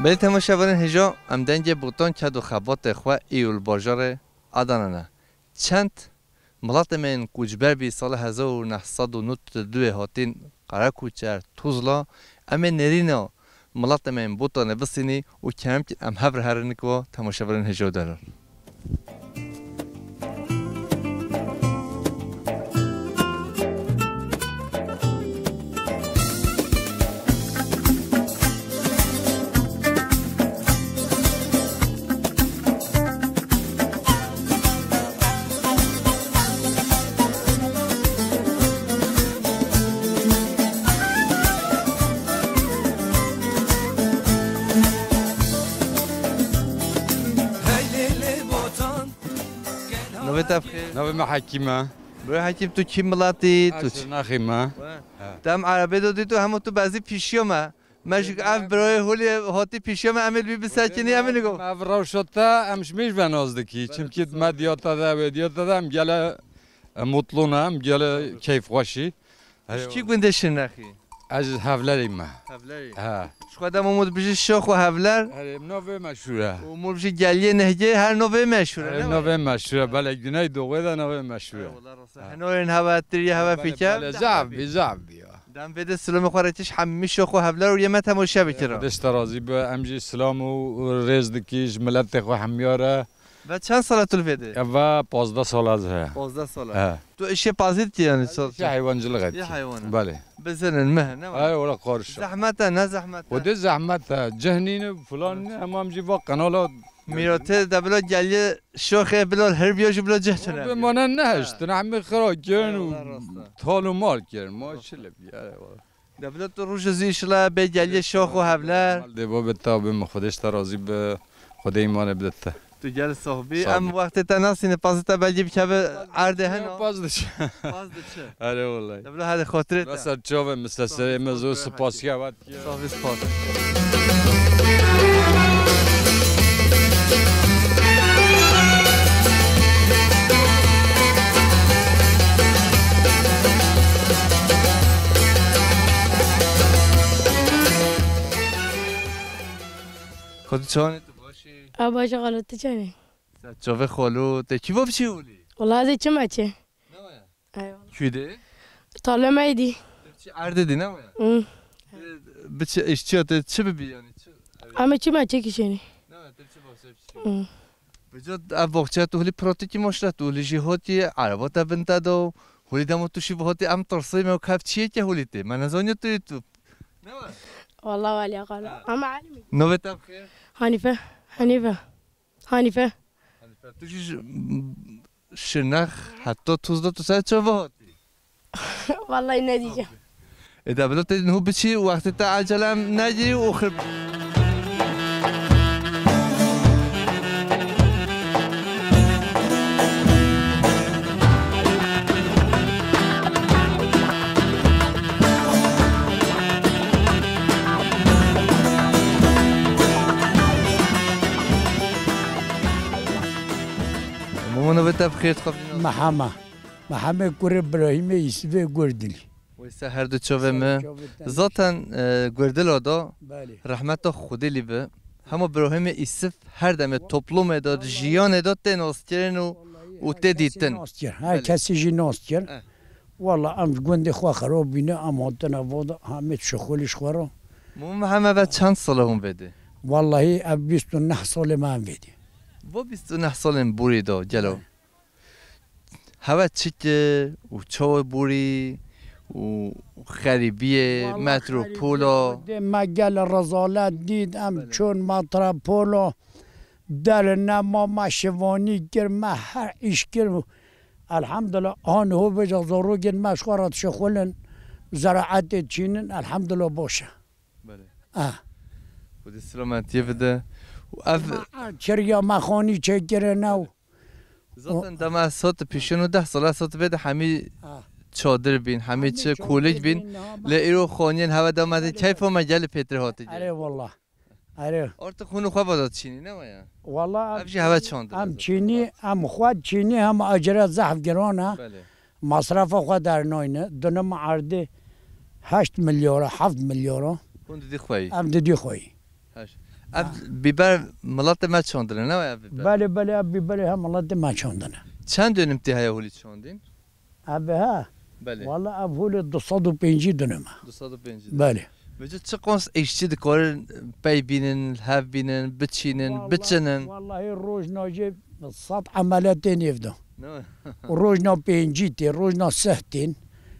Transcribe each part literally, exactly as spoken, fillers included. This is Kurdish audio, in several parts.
Belê temaşevanên hêja, em dengê Botan ked û xebatê xwe î û li bajarê Adana ne. Çend milatê me yên koçber bî sala hezar û neh sed û nod û du hatîn Qerekoçer, Tuzla, em ê nêrîna milatê me yên Botanê bisînî û kerem kî em hev re herin ku temaşevanên hêja û delal. Navê te bi xêr? Navê me Hekîm e. Bro Hekîm, tu kî milatî? Tu çi? Şirnexî me. We. He. Te em erebê de dît û hemû tu bezî pîşiya me. Me ji ev birayê holê hatî pîşiya me, em ê li wî bisekinî, em ê nigo. Ev rewşa te em ji mêj ve nas dikî. Çimkî medyata de, wêdiyata de em gele, e, mutlu ne, em gele keyfxweşî. Ji kî gundê Şirnexî? Ez ji Hevlerê me. Hevlerê. He. Ji xwe dema mû dibijî Şox û Hevler. Herê, navê meşhûr e. Û mû bijî Geliyê Nehgê, her navê meşhûr e, ne? Navê meşhûr e, belê Güneydoğu'ya da navê meşhûr e. He, wala rast e. He. Hinarên heva tirî heva pîke. Belê, zaf bî, zaf bî ya. Dem vê de silomê xwe re tiş hemî Şox û Hevler û yê me temaşe bikirin. Xwedê ji te razî be, em jî silam û rêz dikî ji miletê xwe hemiya re. Ve çend sala tu li vê de? Eva pazdeh sala ez heye. Pazdeh sala. He. Tu işê pazî dikî yani? Sal. Işê heywancılık ettik. Ya hayvan. Belê. Bizinin meh, ne var? Ay, ola karışa. Zahmet e, ne zahmet e? O de zahmet e. Cehnini falan ne, hemam jî va kanala. Mîratê de bila Geliyê Şoxê bila her biyo jî bila ceh tune. Be mana ne hiştin, hemî xira kirin û tal û mal kirin. Ma çi le bi ya. Devlet roj zî işle bê Geliyê Şox û Hevler. Mal de bo be tabi, min Xwedê ji te razî be. Xwedê îmanê bide te. Tu gel soh bî. Sağ ol. Em wextê te nasîne, pazê te belkî bikeve erdê heno. Paz diçe. Paz diçe. Erê wellahî. Devlet hadi xotirê te. Mesela çavê misteserê me zor spasiya vat. Sağ ol, spas. Xwedî çawanî, tu baş î? A baş e, xalo, tu çawanî? Ser çavê xalo, te kî va biçî holî? Wala ez ê çima çi? Ne waya? Eyvallah. Kû de? Talê me dî. Te biçî erdê dî, ne waya? Hı. Te biçî îşçiya te çi bibî yani? Çi? Ama çima çi kişeni? Ne waya, te biçî bahçe biçî. Hı. Bica ev bahçe tu holî pratîkî maşallah, tu holî jî hotî, araba te bin te do, holî demo tu şî hotî, em tirsî me û kev çiyê ke holî tê. Me nezanî tu yê tu. Ne waya? Wala waliya xalo. Ha. Ama alimî. Navê te bi xêr? Hanife. Hanife. Hanife. Hanife, tu jî ji, m, Şirnex heta Tuzla tu ser çava hatî? Vallahi ne diyeceğim. E, de bila te niho biçî, wextê te ecelem negî û xir- Mama, navê te bi xêr, dixwazî nas- Mehema. Mehemê kurê Birahîmê Îsivê Gurdilî. Weyse her du çavê me. Çavê te zaten, e, Gurdila da, belê, rehmeta Xwedê lî bi. Hema Birahîmê Îsiv her demê toplumê de, jiyanê de tê naskirin û, û tê dîtin. Her kesî nas kir. Her kesî jî nas kir. Eh. Wala em ji gundê xwe xirab bîne, em hatine va de, hemê şixulî ji xwe re. Mû Meheme ve çend sala hûn vê de? Wallahî ev bîst û neh salê me em vê de. Va bîst û neh salên borî de, gelo. Eh. Heve çi kir û çawa borî û xerîbiyê, metropola? Wala xerîbiyê, me gel rezalet dît, em çûn metropola, derine ma, me şivanî kir, me her îş kir. Elhamdulillah, an ho bêje zarokên me ji xwe re dişixulin, zeraetê çînin, elhamdulillah baş e. Belê. Ah. Xwedê silametiyê bide. Û ev me, ah, kiriya me xanî çêkirine û zaten dema ez sot pîşin û deh sala sot vê de hemî çadir bîn, hemî çi kolik bîn. Lê îro xaniyên heve dema de keyfa me gelî pêtir hatî. Erê wallah. Erê. Artık hûn xwe vada çînî, ne waya? Wallah, ev jî heve çand. Em çînî, em xwe çînî hem acire zehf giran e. Belê. Masrafa xwe dernayne. Dunim erdê heşt milyara, heft milyara. Hûn didî xweyî? Em didî xweyî. Heş. Ev Ha. bîber miletê me çandine, ne ev bîber? Belê, belê, ev bîberê hem miletê me çandine. Çend dönüm tê heye holî çandîn? Ev ha? Belê. Wala ev holê du sed û pêncî dönüm e. Du sed û pêncî dönüm. Belê. Vêca çi qas îşçi dikarin pey bînin, hev bînin, biçînin, Wala-, biçinin? Wallahî rojna jê sed emele tên êvda. Ne? Rojna pêncî tê, rojna seh tên.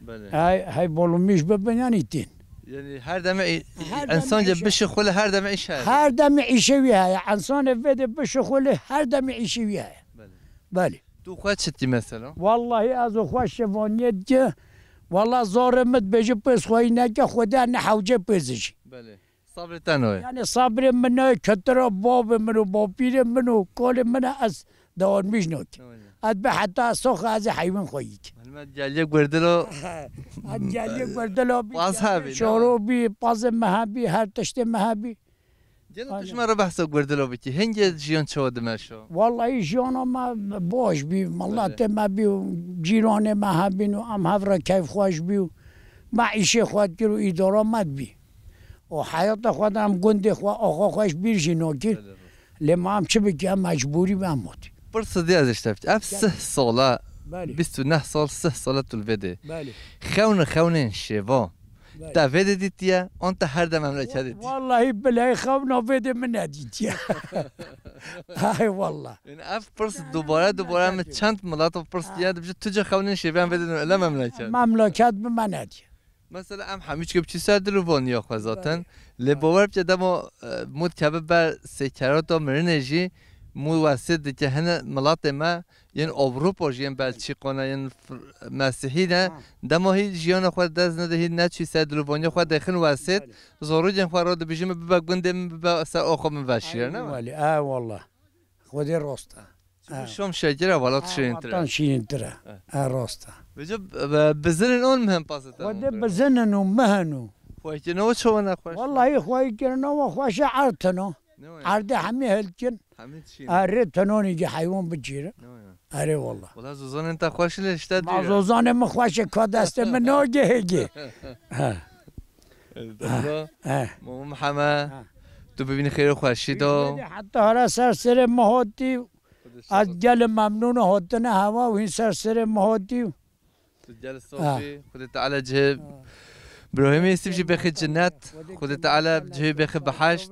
Belê. Hey, hey bolumîş bibin yanî tên. Yani her deme i-, Her deme însan îş bişixule her deme iş heye. Her deme îşê wî heye. Însanê vê de bişixule her deme îşê wî heye. Belê. Belê. Tu xwe çi tî mesela? Wallahî ez û xwe şevaniyê dike. Walla zarê min dibêje pêz xweyî neke, Xwedê ne hewce pêz jî. Belê. Sabrê te nayê. Yani sabrê min nayê, ketira babê min û bapîrê min û kalê min e, ez dewamîş nakî. Aynen. Ez bi heta soxa ez ê heywan xweyî ki. Hema geliye gurdilo. Ez geliye gurdilo bî, Paz geliye hebî, ne? Şoro bî, pazê me hebî, her tiştê me hebî. Gelo tu Aynen. ji me re behsa gurdilo bikî. Hingê jiyan çawa dimeşo? Wallahî jiyana me baş bî, miletê me bî û cîranê me hebîn û em hev re keyfxweş bî û me îşê xwe dikir û îdara me dibî. Û heyata xwe de em gundê xwe, axa xwe ji bîr jî nakir. Belê, rast. Lê ma em çi bikî, em mecbûrî be em hatî. Pirs dî ez ji te bikî. Ev Gel. sih sala, Belê. bîst û neh sal, sih sala tu li vê dê. Belê. Xewn xewnên şêva. Belê. Te vê dê dîtiye, an te her dem memleketê dî? Wallahî bilahî xewna vê dê min nedîtiye. Ay wallah. Yani ev pirs dubare dubare min çend milet pirs diye, dibêje tu ca xewnên şêvan vê dê ele memleket. Memleket bi me nedîye. Mesela em hemî çike biçî ser dil û vaniya xwe zaten. Belê. Lê bawer bike dema, e, mû dikeve ber sêkerata mirinê jî mû wesêt dike hine miletê me yên Ewropa jî yên Belçîka ne yên Fr-, Mesîhî ne. Ha. Dema hî jiyana xwe dest nede hî neçî ser dil û vaniya xwe dêxin wesêt. Belê. Zarokên xwe re dibêjin min bibe gundê min bibe ser axa min veşîre ne? Belê, e wallah. Xwedê rast e. Çi E. şom şekir e, welat E, şirîntir e. Wetan şirîntir e. E. E, rast e. Vêca, e, bizinin on muhim pase te Xwedê bizinin û mihin û. Xweyîkirina we çawa nexweş? Wallahî xweyîkirina we xweş e, erd tino. Ne we? Erdê hemî hilkin. Hemî çîn. Erê tinonî ki heywan bicîre. Ne we? Erê wallah. Wala zozanên te xweş lê işte Ma diyor. Zozanê min xweş e, ka destê min nagehê ki. Ha. Debra, Ha. Mamo Miheme, Ha. tu bibînî xêr û xweşî de. Heta hara ser serê min hatî. Ez gelê memnûn hatine hewa û hîn ser serê min hatî. Tu gel Ha. sof bî, Xwedê Teala cihê Birahîmê Yûsif jî bêxî cinnet, Xwedê Teala cihê bêxî biheşt.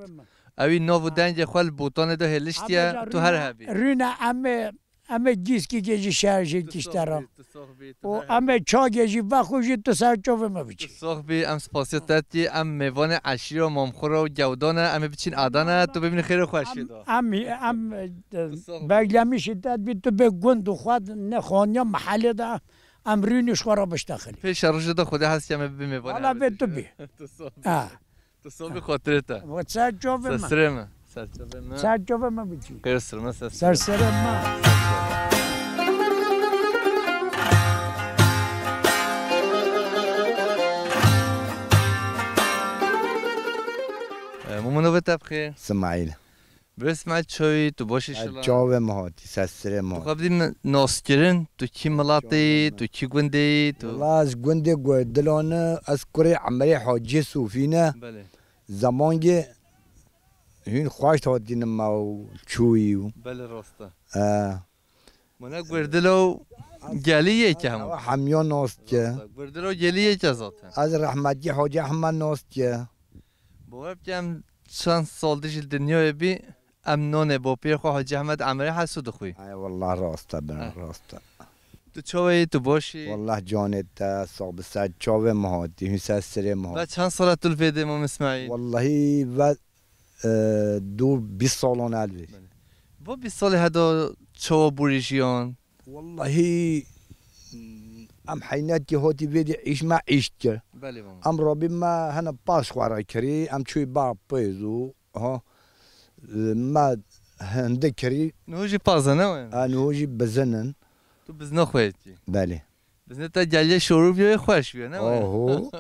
Ewî nav û dengê xwe li botanê de hêliştiye, tu her hebî. Rûne em ê Em ê gîskîkê jî şerjê Tu sox kiştera. bî, tu sox bî, tu Û her em ê çagê jî vexwîjî tu ser çavê me biçî. Tu sox bî, em spasiya te dikî, em mêvanê eşîra Mamxura û Gewdan e, em ê biçîn Adana, tu bibînî xêr û xweşî de. Em, em, em, Tu sox bî. Beglemîşî te dibî tu bê gund û xwe ne xaniya mehelê de em rûnî ji xwe re biştexilî. Pêşe rojê de Xwedê hez ke em ê bibî mêvanê Wala em ê bê tu bî. Tu sox bî. Ha. Tu sobî xotirê te. Û ser çavê me. Ser serê me. Ser çavê me. Ser çavê me biçî. Qêr sirme ser Ser serê me. serê me. E, Mumu navê te bixêr? Smaîl. Birêz Smaîl, çawa yî, tu baş î? Ez şila? Çavê me hatî, ser serê me. Tu xwe bidî min naskirin, tu kî miletê yî, tu kî gundê yî, tu Wala ez gundê Guhdilan e, ez kurê Emerê Hacî Sofî ne. Belê. Zemangê hûn xweş hatîne me û çûyî û. Belê, rast e. E. Mane Guhdilan gelî yek e hemû. Hemiya nas dike. Rast e. Guhdilan gelî yek e zaten. Ez rehmetî Hacî Ehmed nas dike. Bawer bike em çend sal dijî li dinyayê bî, em nonê bapîrê xwe Hacî Ehmed Emerê Heso dixwî. Ay wallah rast e, bira, Eh. rast e. Tu çawa yî, tu baş î? Wallah canê te sax bi, ser çavê me hatî, hûn ser serê me hatî. Ve çend sala tu li vê dê Mam Îsmaîl? Wallahî ve, e, dû bîst salan el vê. Belê. Va bîst salê heda çawa bûrî jiyan? Wallahî, em heynetî hatî vê dê îş me îş dikir. Belê baba. Em rabî me hene paş xwe re kirî, em çûyî ba pêz û, ha, me hindik kirî. Niho jî paz e, ne we? Ha, niho jî bizin in. Tu bizna xwe yekî. Belê. Bizna te geliyê şorû biyo, yê xweş biyo, ne we? Oho.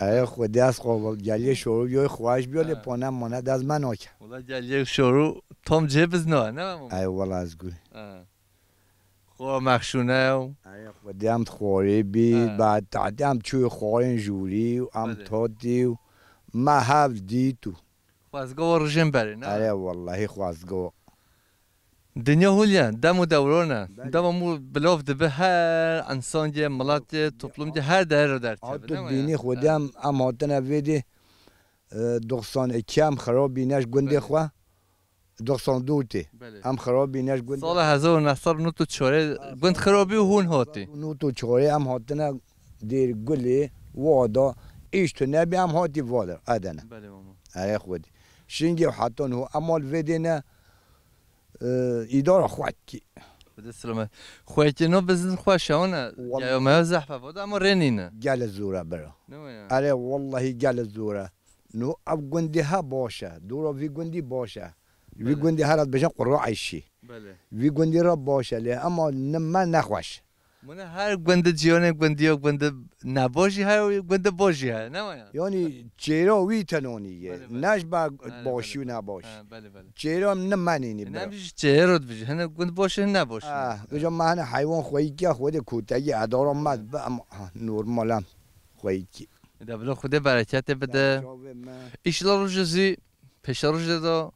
Ey Xwedê ez xwe geliyê şorû biyo, yê xweş biyo, lê Ha. pone mone dest me nake. Wala geliyê şorû tam cihê bizna, ne we? Ey wala ez gurî. Ha. Xwe mexşûne û Ey Xwedê em xwarê bî, Ha. ba tadî em çûyî xwarên jûrî û em Belê. totî û me hev dît û. Xwezgo rijên berê, ne? Erê, wellahî xwezgo. Dinya hûl e, dem û dewran e. Belê. Dema mû bilov dibe her însancê, milatcê, toplumcê, her derê derkeve, ne? Hatû dînî xwedî em, em hatine vê dê, e, doxsan iki em xirabîne ji gundê xwe. Doxsan dû tê. Belê. Em xirabîne ji gundê. Sala hezar û neh sed û nod û çarê gund xirabî û hûn hatî. Nod û çarê em hatine Dêrgulê, wada, îş tu nebî em hatî vadir, Edene. Belê mama. Erê xwedî. Şingê û heta niho em mal vê dê ne, e, îdara xwe dikî. Xwedê silamet. Xwekî no bizin xweş e, ne? Wal- Ya, ya me zehf e, vada ama rê nîne. Gele zor e bira. Ne ya? Erê wellahî gele zor e. No ev gundî he baş e. Dora vî gundî baş e. Vî Belê. Gundî her ez bêjim qurra eyşî. Belê. Vî gundî re baş e lê ema ne me nexweş. Mune her gundî ciyanê gundiya gundî nebaş jî heye û gundî baş jî heye, ne waya? Yanî çêra wî tenonî ye. Belê, belê. Ne ji ber Belê, başî û belê. Nebaş. Ha, belê, belê. Çêra ne menînî E, bira. Ne bijî çêra dibijî. Hene gund baş e, ne baş e. Ah, uca me hene heywan xweyîkiya xwe de kotegî edara me dibe em, ha, normal em xweyîkî. De bila Xwedê bereketê bide. Çavê me. Îşla rojê zî Pêşerojê de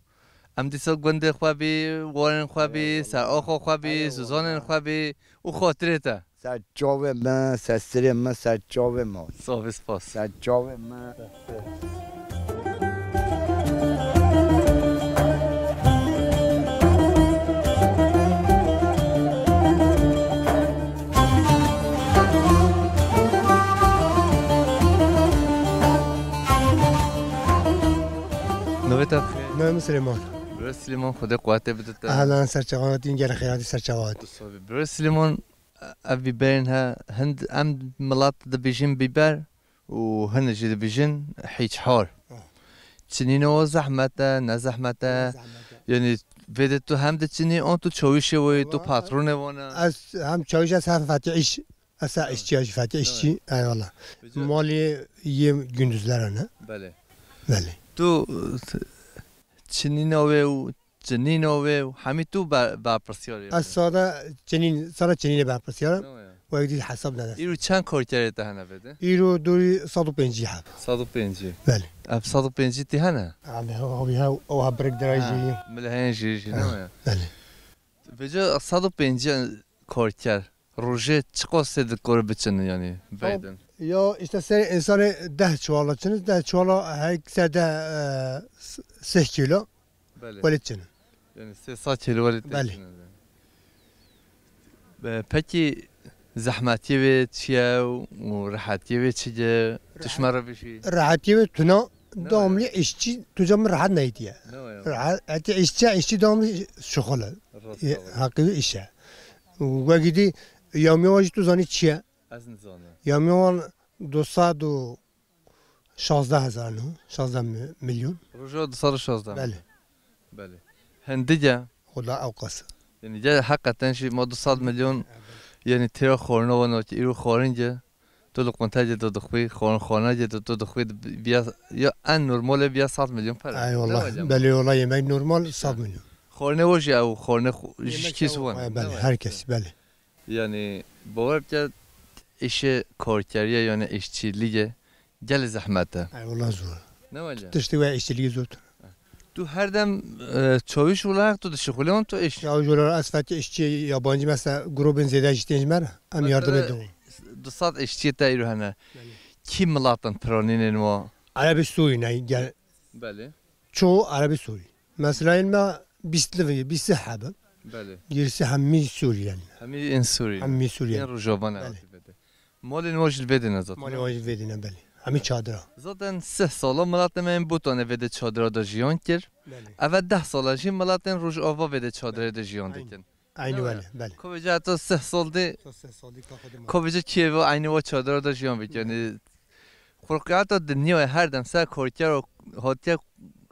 em dîsa gundê xwe bî, warên xwe bî, Eyvallah. Ser axa xwe bî, Eyvallah. Zozanên xwe bî û xatirê te. Ser çavê me, ser sirê me, ser çavê me. Sağ ol, spas. Ser çavê me. Navê te bi xêr? Navê min Silêman. Bira Silêman, Xwedê quwetê bide te. Ehlan, serçavan hatî, gelek xêr hatî, serçavan hatî. Bira Silêman, ev bîberên he, hind em milat dibêjin bîber û hin jî dibêjin hîçhar. Ah. Çinîne o zehmet e, ne zehmet e? Ne zehmet e. Yanî vê de tu hem diçinî, an tu çawîşê wê, tu Wa- patronê wan e? Ez hem çawîş, ez hem fetî îş. Esa Evet. işçi, hacı Fatih Evet. işçi. Eyvallah. Peki. Mali yê gündüzler ne? Belê. Belê. Tu, e, çinîna wê û cinîna wê û hemî tu ber-, berpirsiyar î. Ez sada çinîn, sada çinînê berpirsiyar im. Tamam ya. Wek dî hesab nedest. Îro çend karkerê te hene vê de? Îro dûrî sed û pêncî heb. Sed û pêncî. Belê. Ev sed û pêncî tî hene? Abi, abi, ha, o ha birek derajî. Ha, milehên jî, jî, Ha, ne ya? Belê. Vêca sed û pêncî karker. Rojê çiqasê dikare biçin, yanî, Tamam. Beydin? Ya, işte ser insanê deh çuvala çin, deh çuvala her ikisi de, e, s-, sih kilo Belê. Welê çin. Yanî sê sed kilo welê tê Belê. Çin. Be, peki zehmetiyê wê çi ye û rehetiyê wê çi ye? Tu ji me re bijî. Rehetiyê wê tuna Ne devamlı ya? işçi, tu cam rehet neydiye. Ne ya? Rehet, eti işçi, işçi devamlı şuxul. Rast E, baba. Hakkı işe. Ve gidi yamiye wajı tu zani çiye? Ez nizanim. Yamiye wan du sed û şazdeh hezar ne, şazdeh mi-, milyon. Roja du sed û şazdeh. Belê. Belê. Hindik e. Xweda ewqas. Yanî gel heqeten jî ma du sed milyon, yanî têra xwarina wan ki îro xwarin ki tu li quntekê de dixwî, xwarin xwarina ki tu, tu dixwî, biya, ya en normalê biya sed milyon pere. Eyvallah. Belê wala yemek normal sed milyon. Xwarinê we jî ew xwarinê xu-, ji Yemek kîs ew, wan. Belê, Ne her kes, belê. Yanî, bawer bike, îşê karkeriyê, yanî îşçîlîgê gelê zehmet e. Eyvallah zor. Ne wece? Tiştê wê îşçîlîgê zor. Tu her dem, e, çawîş olarak tu dişixulî wan tu îş? Çawîş olarak ez fetî îşçi yabancı mesela grubên zêde jî tên ji me re. Em Mesela, yardım edin. Du sed îşçiyê te îro hene. Belê. Kî milatin piranînên wa? Erebî Sûrî ne gel. Belê. Çoğu Erebî Sûrî. Mesela me bîst livî, bîst hebe. Belê. Gerisi hemî Suriyeli. Hemî ên Sûrî. Hemî Suriyeli. Ên Rojava ne Belê. Hatî vê de. Malên wa jî li vê de ne zaten. Malê wa jî vê de ne belê. Hemî çadira. Zaten sih sala milatê me ên Botanê vê de çadira de jiyan kir. Belê. Eve deh sala jî milatên Rojava vê de çadirê de jiyan Aynen. dikin. Aynı Değil mi? Belê. Belê. Kovêca heta sih sal de Sih sal de kafa de Kovêca kiyê ve aynı wa çadira de jiyan bik. Belê. Yani Xurqiyata dinyayê her dem ser karker û hatiye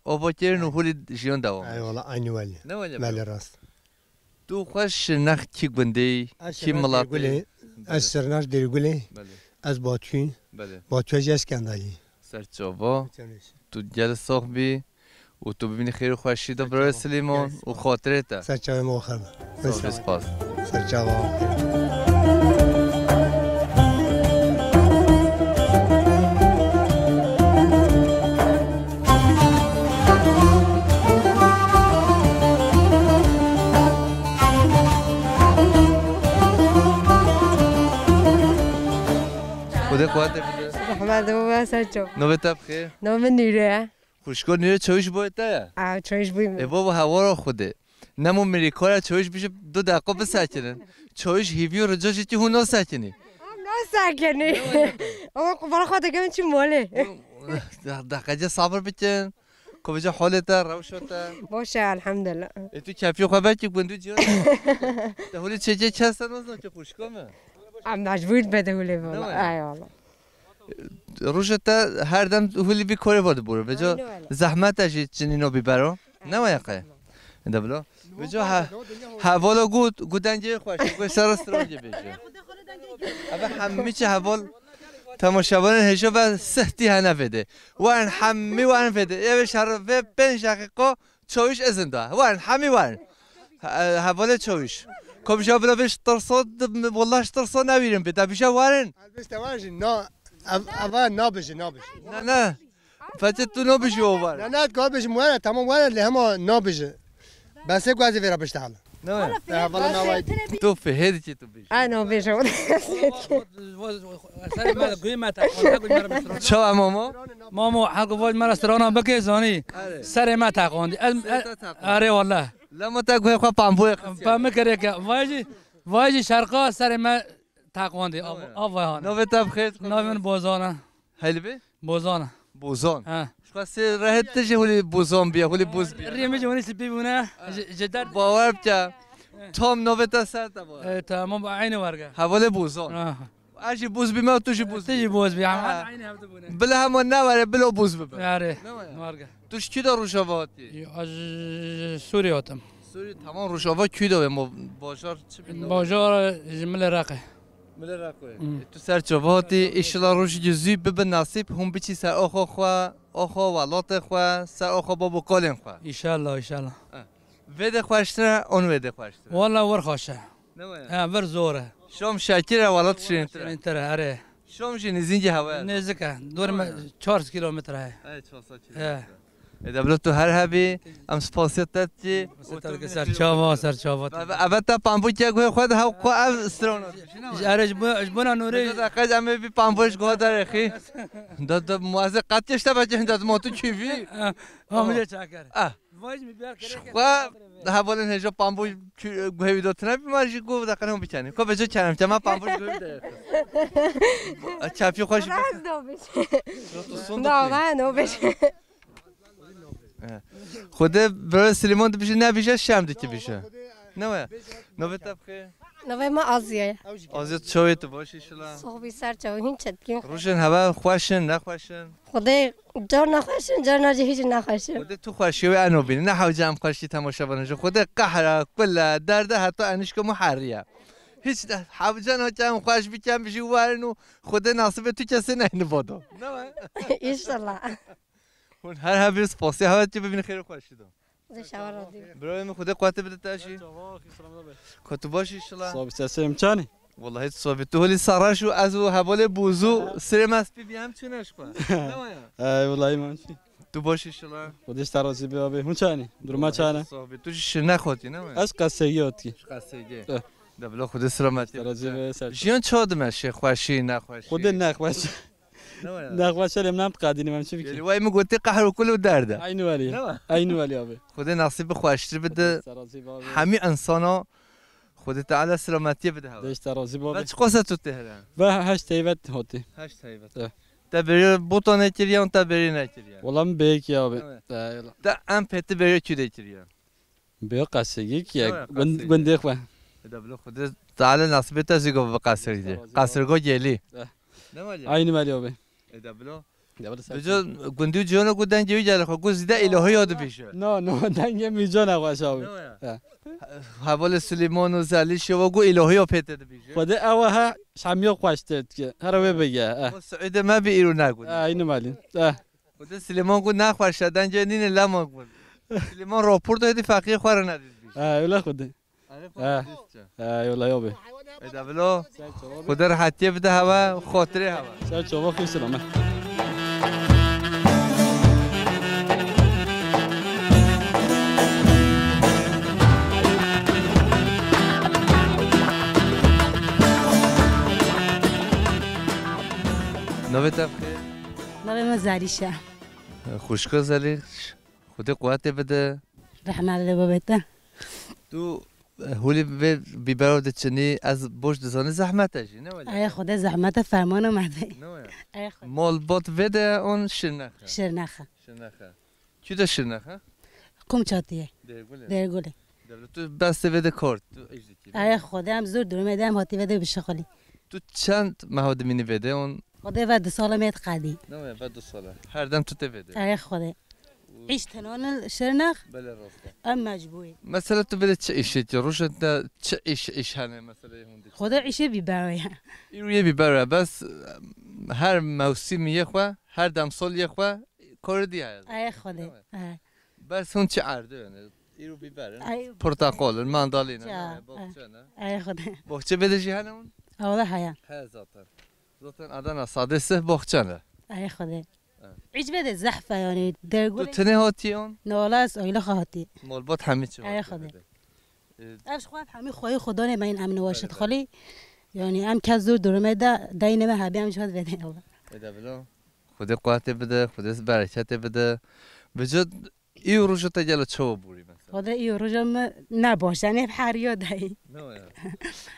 avakirin û Aynen. Holî jiyan dewam. Eyvallah, aynı weli. Ne weli Belê bro? Rast. Tu xwe şirnex kî gundê yî, Ez kî şirnex milatê? Dêrgulê, Belê. Ez şirnex Dêrgulê, Belê. Ez Batûyî, Belê. Batûya jî ez Kendalî. Serçava, Çemiş. Tu gel sax bî û tu bibînî xêr û xweşî de Serçava. birayê Silêman Yes. û xatirê te. Serçavê me xev. Sağ ol, spas. Serçava. Xwedê quwetê bide. Zehmet bû, be ser çav. Navê te bi xêr? Navê min Nîre ye. Xwişko Nîre, çawîş boyê te ye? Ew, çawîş boyê min. E, baba, hewara Xwedê. Nemo mirîkara çawîş bije, du deqa bisekinin. Çawîş hîvî û rica jî ki hûn nasekinî. Nasekinî. Ama qubara xwe dikim çi malê. Deqece sabir bikin. Ku bice holê te, rewşa te. Baş e, elhamdulillah. E, tu kefî xwe vekî gund û cîran. Te holê çêkê kes te nazan ki xwişka me. Em mecbûr be de holê valla. Ne var? Ay valla. Roja te her dem holê vî korê va dibûre. Veca Aynen öyle. Zehmet e jî çinîno bîbero. Ne wa yaqe? De bilo. Veca ha, hevala got, got dengê xweş, got sara strongê bêje. Eve hemî çi heval temaşevanên hêja ve sihti hene vede. Werin hemî werin vede. Eve şer ve pênc deqîqa çawîş izin da. Werin hemî werin. He-, hevalê çawîş. Komşa bila vêş tirso, walla tirso newîrin bi. Da bîje werin. Elbette var jî, na, ev, eva nabije, nabije. Ne, ne. Feçe tu nabijî o var. Ne, ne, ka bijim were, tamam were, lê hema nabije. Besê ku ez ê vê re bişte hala. Ne were? Te hevala navayî dî. Tu fihê dikî tu bijî. Ay, nabêje. Serê me, guhê me te, guhê me re bişte. Çawa mama? Mamo, heko vaj me re strana bike zanî. Are. Serê me teqandî. Ez, Serê te teqandî. Are wallah. Lema te guhê xwe pamboyê xisiye. Pamik kereke. Vajî, vajî şerqa serê me teqandî. Av, av vay hane. Navê te bi xêr? Navê min Bozan e. Helbê? Bozan. Bozan. Ha. Şu xwe sê rehet te jî hulî Bozan biye, hulî Boz biye. Rî min jî winî spî bûne. Ha. Ji, ji der. Bawer bike. Tam navê te ser te bawer. E, tamam, aynı varga. Hevalê Bozan. Ha. Ez jî Boz bîme, tu jî Boz bî. Tu jî Boz bî, ama Ha. aynı hevde bûne. Bila hema ne were, bila Boz bibe. Yare. Ne were? Varga. Tu ji kî de Rojava hatî? Ez ji Sûrî hatim. Sûrî, tamam, Rojava kî de be, mo-, bajar çi bi? Bajar ji Milê Reqê. Milê Reqê. Hmm. E, tu ser çava hatî, îşila rojî zû bibe nasîb, hûn biçî ser oxo xwe, oxo welatê xwe, ser oxo babo kalên xwe. Înşallah, înşallah. Eh. Vê de xweştir e, on vê de xweştir e. Walla wir xweş e. Ne waya? He, vir zor e. Şam şekir e, welat şirîntir e. Şirîntir e, erê. Şam jî nêzîngî hewe ye. Nêzik e. Dor me çar sed kilometre heye. He, çar sed kilometre. He. E, de bila tu her hebî, em spasiya te dikî. Ser çava, ser çava. Eve, eve te pambû ke guhê xwe de hew xwe ev strona. Ji erê ji bo-, ji bona nûrê. Ji deqe em ê vî pambû ji guha derêxî. Da, da, muazze qet yeşte beke, da, ma tu kî vî. Ha, ha, mi de çaker. Ah. Vay mi biar Ji kereke xwe hevalên hêja pambû kü-, guhê wî dotine bî, ma jî guh de qenem bikenî. Ko veco kerem ke, ma pambû ji guhê wî de. Çapî xwe jî. Raz dobiş. Roto son Da, dobiş. ben dobiş. Xwedê birayê Silêman dibêje, nebêje, şem dikî bêje. Ne we? Navê te bi xêr? Navê me Aziye ye. Aziye, çawê tu baş inşallah. Sohbî ser çaw, hîn çetkî. Rojên hewe xweş in, nexweş in? Xwedê carna xweş in, carna jî hîç nexweş in. Xwedê tu xweşiyê wê eno bîne. Ne hewce em xweşî temaşevanê ji. Xwedê qehra, kule, derde heta enişka me heriye. Hîç de hewce nake em xweş bikin, bijî werin û Xwedê nasibê tu kesê neyni bado. Ne we? Înşallah. Hûn her hebî spasiya hewe dike bibînin xêr û xweşî de. Xwedê şewa razî be. Birayê min, Xwedê quwetê bide te jî. Çava, xîsra min be. Ko tu baş îşila. Sabî sesê em çanî? Wallahî tu sabî. Tu holî saraş û ez û hevalê Bûzû sirê me spî bî hem çûne ji xwe. Ne waya? Ey, wallahî man çî. Tu baş îşila. Xwedê ji te razî be abi. Hûn çanî? Duruma çane? Sabî. Tu jî şirne xotî, ne waya? Ez Qesegî otî. Qesegî. Eh. De bila Xwedê selametî. Te razî be, ser. Jiyan çawa dime şê xweşî, nexweşî? Xwedê nexweş. Ne waya? Nexweş e, em nam qadînim, em çi bikin? Yelî, way min gotî qehr û kul û derd e. Eynî welî. Ne wa? Eynî welî abi. Xwedê nasîb bi xweştir bide. Xwedê te razî be abi. Hemî insana Xwedê Teala selametiyê bide hewe. Xwedê ji te razî be abi. Ve çiqas e tu tê here? Ve heşt heyvet hotî. Heşt heyvet. Evet. Te bêriya Botanê kiriye an te bêrî nekiriye? Wala min bêyekî abi. Evet. Te em pêti bêriya kî de kiriye? Bêyo Qesigî ki ye, Ne wa, gund-, Qesigî? Gundê xwe. E de bilo Xwedê Teala nasibê te zî go bi Qesigî. Razî Qesirgo gelî. Eh. Ne wa ya? Aynî welî abi. E de bilo. De bilo ser. Bico gundî û ciyana ku dengê wî gelê xwe, ku zîde îlohî ya dibîje. No, no, dengê mîcana xweş abi. Ne wa ya? Eh. Hevalê Silêman û Zelî şewa ku îlohî ya pê te dibîje. Xwedê ewa ha şamiyo xweş te dike. Her wê bige. Eh. Ama Siûdê me bi îro ne gundî. Eh, aynî welî. Eh. Xwedê Silêman got, "Nexweş e, dengê nîne lema got." Silêman raporto hêdî feqiyê xwe re nedît bî. Ha, öyle Xwedê. Erê xwe Ha. Dîst çi? Ha, yola yo be. Ê de bilo. Xwedê rehetiyê bide hewe, xotirê hewe. Ser çava xîr selamet. Navê te bi xêr? Navê min Zelîş e. Xwişko Zelîş, Xwedê quwetê bide. Rehmet li babê te. Tu, e, holê vê bîbero diçinî, ez boş dizanî zehmet e jî, ne wele? Ey Xwedê, zehmet e, fermana me de. Ne wele? Ey Xwedê. Malbat vê de on Şirnex e? Şirnex e. Şirnex e. Kî de Şirnex e? Qumçatiyê. Dêrgulê. Dêrgulê. Dewlet, tu bes te vê de kar, tu îş dikî. Ey Xwedê, em zor durumê de em hatî vê de bişixulî. Tu çend meha dimînî vê de on? Xwedê ve du sala me diqedî. Ne wele, ve du sala. Her dem tu tê vê de. Ey Xwedê. Îş tenan li Şirnex? Belê, rast e. Em mecbûrî. Mesela tu vê de çi îşê dikî? Rojek de çi îş, îş hene mesela hûn dikî? Xwedê îşê bîbero ye. Îro yê bîbero ye, bes, em, her mewsimî yê xwe, her demsol yê xwe, karê dî heye. Ey Xwedê. Değil mi? Ey. Bes hûn çi erdê yani? Îro bîber in, Ey. Porteqal in, mandalîn in, Ya, ne, ey. Boxçe ne? Ey Xwedê. Boxçe vê de jî hene hûn? Ewle heye. He zaten. Zaten Adana sade sih boxçe ne? Ey Xwedê. Ey. Îc vê de zehf e yani, Dêrgulê. Tu tenê hatî on? Ne wele, ez oyla xwe hatî. Malbat hemî çi Ey hatî Xwedê. Vê de? Ee, Ev ji xwe hemî xweyî xwe danê me yên em niwaşit Belê, belê. Xwelî. Yani em kes zor durumê de deynê me hebî em ji xwe vê de wele. Ê de bilo. Xwedê quwetê bide, Xwedê bereketê bide. Bi cid Î roja te gelo çawa borî mesela? Xwedê î roja min ne baş e, nêv heriya deyî. Ne ya?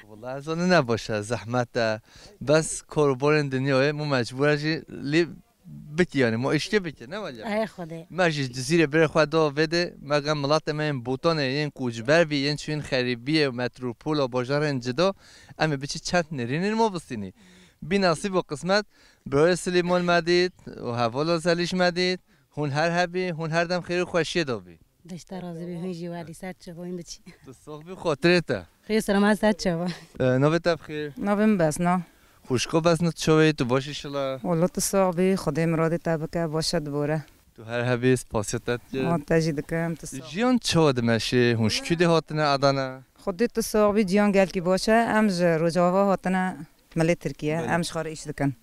Wela ez ne baş e, zehmet e. Bes korobarên dinyayê mu mecbûr e jî lê bikî yani, mu îşkê bikî, ne wele? Ey Xwedê. Me jî Cizîrê birê xwe da vê de, me gel miletê me yên Botanê, yên koçber bî, yên çûyîn xerîbiyê, metropola, bajarên cida, em ê biçî çend nêrînên ma bistînî. Bî nesîb û qismet, birayê Silêman me dît û hevala Zelîş me dît. Hûn her hebî, hûn her dem xêr û xweşiyê de bî. Dişta razî bî, hûn jî welî ser çava wîn biçî. Tu sax bî, xatirê te. Xêr selamet ser çava. E, navê te bi xêr? Navê min Besna. Xwişko Besna, tu çawa yî, tu baş î şila? Wela tu sax bî, Xwedê miradê te bike, baş e dibore. Tu her hebî, spasiya te dike. Ma te jî dikim, tu sax. Jiyan çawa dimeşê, hûn ji kû de hatine Adana? Xwedê tu sax bî, jiyan gelkî baş e, em ji Rojava hatine milê Tirkiye, Belê. Em ji xwe re îş dikin.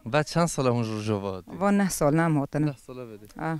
Ve çend sala hûn ji Rojava hatî? Va neh sal ne em hatine. Neh sala vê de. Ha.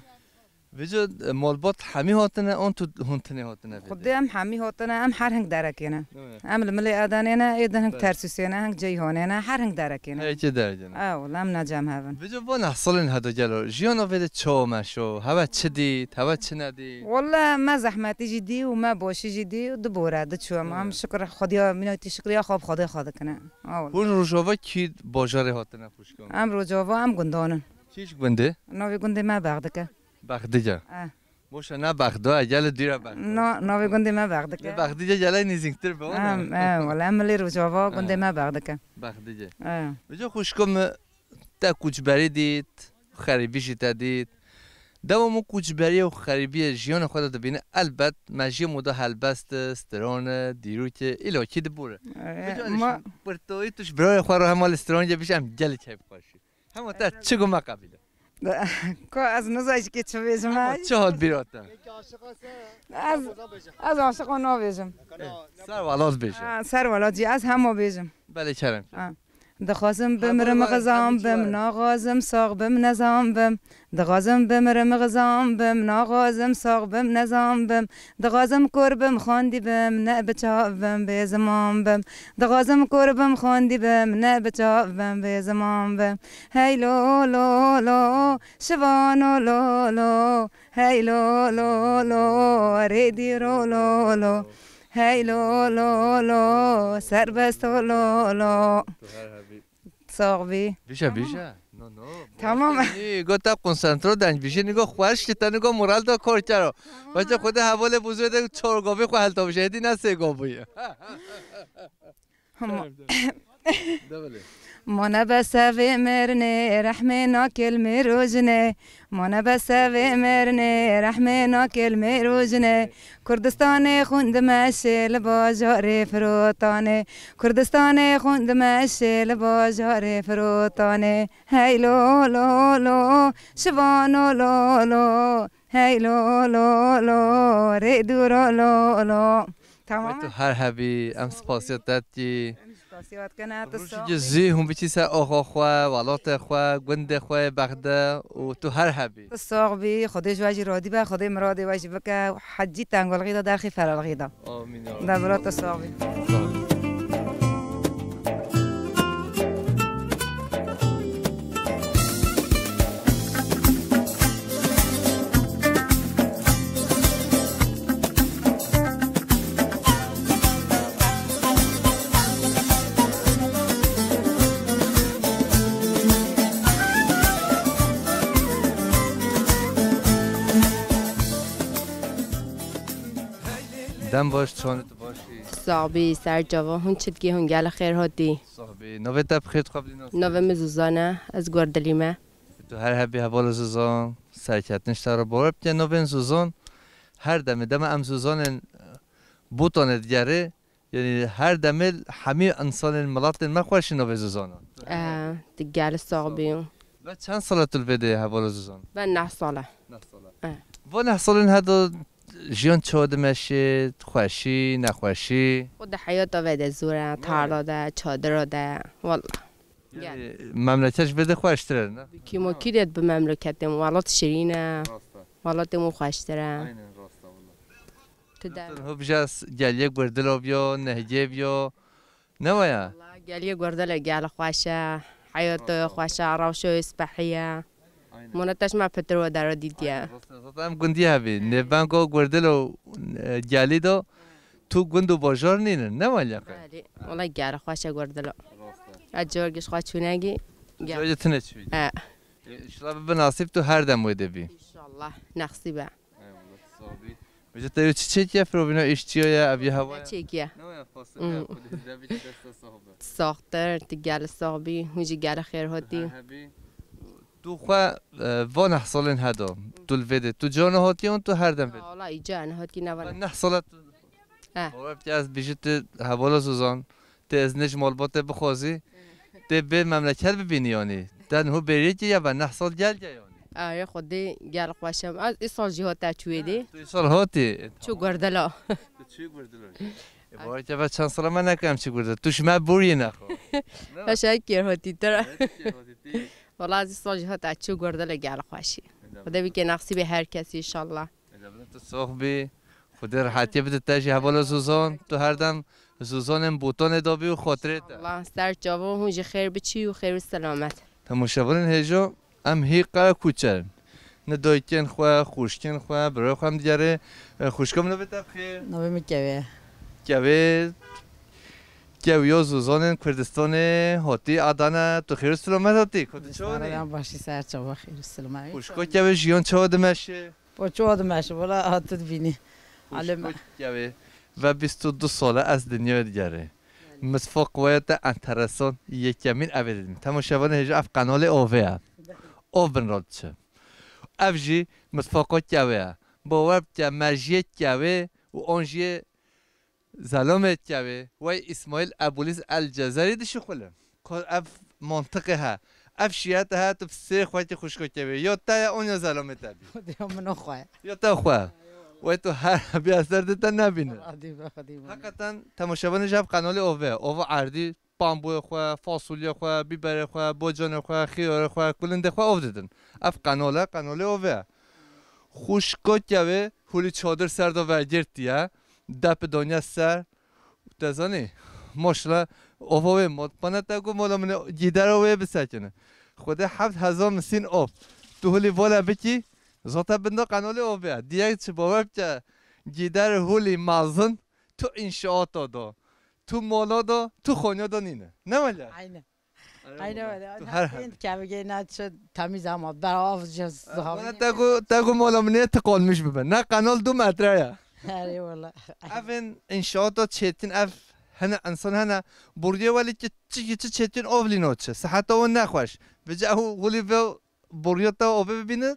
Vêca, e, malbat hemî hatine, an tu hûn tenê hatine vê de? Xwedê em hemî hatine, em her hing derekê ne. Evet. Em li milê Edenê ne, ê din hing Evet. Tersûsê ne, hing Ceyhanê ne, her hing derekê ne. Her yekê derekê ne. E, wela em ne cem hev in. Vêca van neh salên heda gelo, jiyana vê de çawa meşo, hewe çi dît, hewe çi nedît? Wela me zehmetî jî dî û me başî jî dî û dibore, diçû em. Evet. Em şikir Xwedîya, mînetî şikriya xwe bi Xwedê xwe dikine. Ha, wela. Hûn Rojava kî bajarê hatine xwişkan? Em Rojava, em gundan in. Kî ji gundê? Navê gundê me Bexdike. Bexdike. Eh. Boşa ne Bexdo, gele dûre Bexdo. Na, navê gundê me Bexdike. Lê Bexdike gele nêzîktir be, Em, wala? Eh, wala em milê Rojava, gundê Eh. Me Bexdike. Bexdike. Eh. Vêca xwişko min te koçberî dît, xerîbî jî te dît. Dewa min koçberiyê û xerîbiyê jiyana xwe de dibîne, elbet mejiyê min de helbest e, stiran e, dîrokê, îlakî dibore. Eh, Vêca ma- pirtoyî tu ji birayê xwe re hema li stirankê bî, em gelek keyf xweşî. Hema te çi got me qebîle. Ka ez nizayî ji kê çi bêjim Hema ay. Çi hat bîra te? Ez, ez aşiqa nabêjim. Eh, ser welat bêje. Ha, ser welat jî ez hema bêjim. Belê kerem. Ha. Dixwazim bimrim, xizam bim, naxwazim sax bim, nezam bim. Dixwazim bimrim, xizam bim, naxwazim sax bim, nezam bim. Dixwazim kor bim, xwendî bim, ne bi çav bim, bê ziman bim. Dixwazim kor bim, xwendî bim, ne bi çav bim, bê ziman bim. Hey lo, lo, lo, şivano lo, lo. Hey lo, lo, lo, rêdî ro, lo, lo. Hey lo, lo, lo, serbesto lo, lo. Tu her hebî. Sax bî. Bîje, bîje. No, no. Tamam. Nî, go te konsantre deng bîje, nî go xweş ki te, nî go moral da kor kero. Tamam. Bence xwedê hevalê buzê de çor govê xwe helta bije, hêdî ne sê go bûye. Hema. Develê. Mane be sevê merinê, rehmê nakêl mêrojinê. Mane be sevê merinê, rehmê nakêl mêrojinê. Kurdistanê xwîn dimeşê li bajarê Firotanê. Kurdistanê xwîn dimeşê li bajarê Firotanê. Hey lo, lo, lo, şivano lo, lo. Hey lo, lo, lo, rê dûro lo, lo. Tamam. Wê tu her hebî, em spasiya te dikî. Em spasiya te dikin, tu Rojekê sax bî. Zî hûn biçî ser axa xwe, welatê xwe, gundê xwe yê Bexde û tu her hebî. Tu sax bî, Xwedê ji we jî radî be, Xwedê miradê we jî bike, hecî tengulxî de derxî ferelxî de. Amîn ya Rabbi. De bira tu sax bî. Sax bî. Em baş, çawanî tu baş î? Sax bî, ser çava, hûn çi dikî, hûn gelî xêr hatî. Sax bî. Navê te bi xêr dixwe bilî nas. Navê min Zuzan e, ez Gordilî me. Tu her hebî hevala Zuzan, serketin ji te re, bawer bike navên Zuzan her demê, dema em Zuzanên Botanê digerê, yanî her demê hemî insanên miletên me xweşî navê Zuzan e. Eh, tu gelî sax bî. Ve çend sala tu li vê de hevala Zuzan? Ben neh sala. Neh sala. Eh. Va neh salên heda jiyan çawa dimeşê, xweşî, nexweşî? Xwe di heyata ve de zor e, tarla de, çadira de, walla. Yanî memleket ji vê de xweştir e, ne? Kîmokî de bi memleketê min, welat şirîn e. Rast e. Welatê min xweştir e. Aynen, rast e, walla. Tu de. Hûn bijî geliyê Gurdilo biyo, nehgê biyo. Ne waya? Walla geliyê Gurdilo gelî xweş e. Heyata xweş e, rewşa wê spehî ye. Aynen. Mona te ji me pitir we dera dîtiye. Aynen, rast e. Zaten em gundî hebî. Nêvbengo Gurdilo, e, gelî do. Tu gund û bajar nînin, ne waliya qey? Belê. Wala gelî xweş e Gurdilo. Rast e. Ez cor giş xwe çûnegî. Gel. Cor tine çûyî. He. E, inşallah bibe nasîb tu her dem wê de bî. İnşallah. Nexsîb e. Eyvallah, sağ ol. Vêca te çi çêkiye firovîna, îş çiya ye, ev ya hewa ye? Çêkiye. Ne ya fasulye, hmm, xwedê de bir deste sağ ol. Saxtir, tu gelî sax bî, hûn jî gelî xêr hatî. Her hebî. Tu xwe, e, va neh salên heda, tu li vê de, tu carna hatiye an tu her dem vê de? Wala îca ne hatî ne vana. Neh sala tu. Eh. Bawer bike ez bijî tu hevala Zuzan, tê ez ne ji malbatê bixwazî, tê bê memleket bibînî yanî. Te niho bêriyekê ya ve neh sal gel gel yanî. Arê Xwedê gel xweş e. Ez îsal jî hate çûyê dê. Tu îsal hatî. Çû Gurdila. Tu çû Gurdila. E, bawer bike ve çend sala me neke em çû Gurdila. Tu ji me bûriyê nexwe. Paşa kêr hatî tira. Wala ez îsal jî hate çû Gurdila gel xweşî. Xwedê bike nexsîbê her kesî inşallah. Eda bide tu sox bî. Xwedê rehetiyê bide te jî hevala Zuzan. Tu her dem Zuzanên Botanê de bî û xotirê te. Allah ser çava hûn jî xêr biçî û xêr û selamet. Temaşevanên hêja, em hî Qerekoçer in. Ne dayikên xwe, xwişkên xwe, birayê xwe em digerê. E, xwişka min navê te bi xêr? Navê min Kevê. Kevê, kewiya Zuzanên Kurdistanê hatî Adana. Tu xêr û selamet hatî. Ku tu çawa nî? Başî ser çava xêr û selamet. Xwişka Kevê jiyan çawa dimeşê? Po çawa dimeşe, wala ha tu dibînî. Alem. Xwişko Kevê, ve bîst û du sal e ez dinyayê digerê. Mitfaq waya te enteresan, yekemîn ev ê dibînî. Temaşevanê hêja, ev qenalê ovê ye. Ov bin re diçe. Ev jî mitfaqa Kevê ye. Bawer bike, mejiyê Kevê û an jiyê Zelamê Kevê, wey Îsmaîl Ebûlîz El Cezerî dişixulin. Ka ev mantiqê he. Ev şiyete he, tu bi sê xwekî xwişko Kevê. Ya te ye, an ya zelamê te bî. Ya min o xwe ye. Ya te xwe. Wey tu her bî ez derdê te nebîne. Xwedî be, xwedî be. Heqeten temaşevanê ji ev qenalê ov e. Ova erdî, bamboyê xwe, fasulye xwe, bîberê xwe, bocanê xwe, xiyarê xwe, kulindê xwe ov didin. Ev qenal e, qenalê ov e. Xwişko Kevê hûlî çadir ser de vegirtiye. Dep daniye ser. Te zanî, maşallah, ova wê mat. Bana te got, mala min gîdera wê bisekine. Xwedê heft hezar misîn ov. Tu hûlî vala bikî, zate bin de qenalê ov e. Diye çi bawer bike, gîder hûlî mezin, tu înşaata da, tu mala da, tu xaniya da nîne. Ne wele? Aynen. Aynen öyle. Tu her her. Kevgê ne çi temiz ama berav ji zahavî. Bana te got, te got mala min ê tıkanmış bibe. Ne kanal du metre ya. Her eyvallah. Evin inşaata çetin ev hene insan hene buraya weli ki çi çi çetin ovlino çi. Sahata o ne xweş. Bice ew guli ve buraya te ove bibine.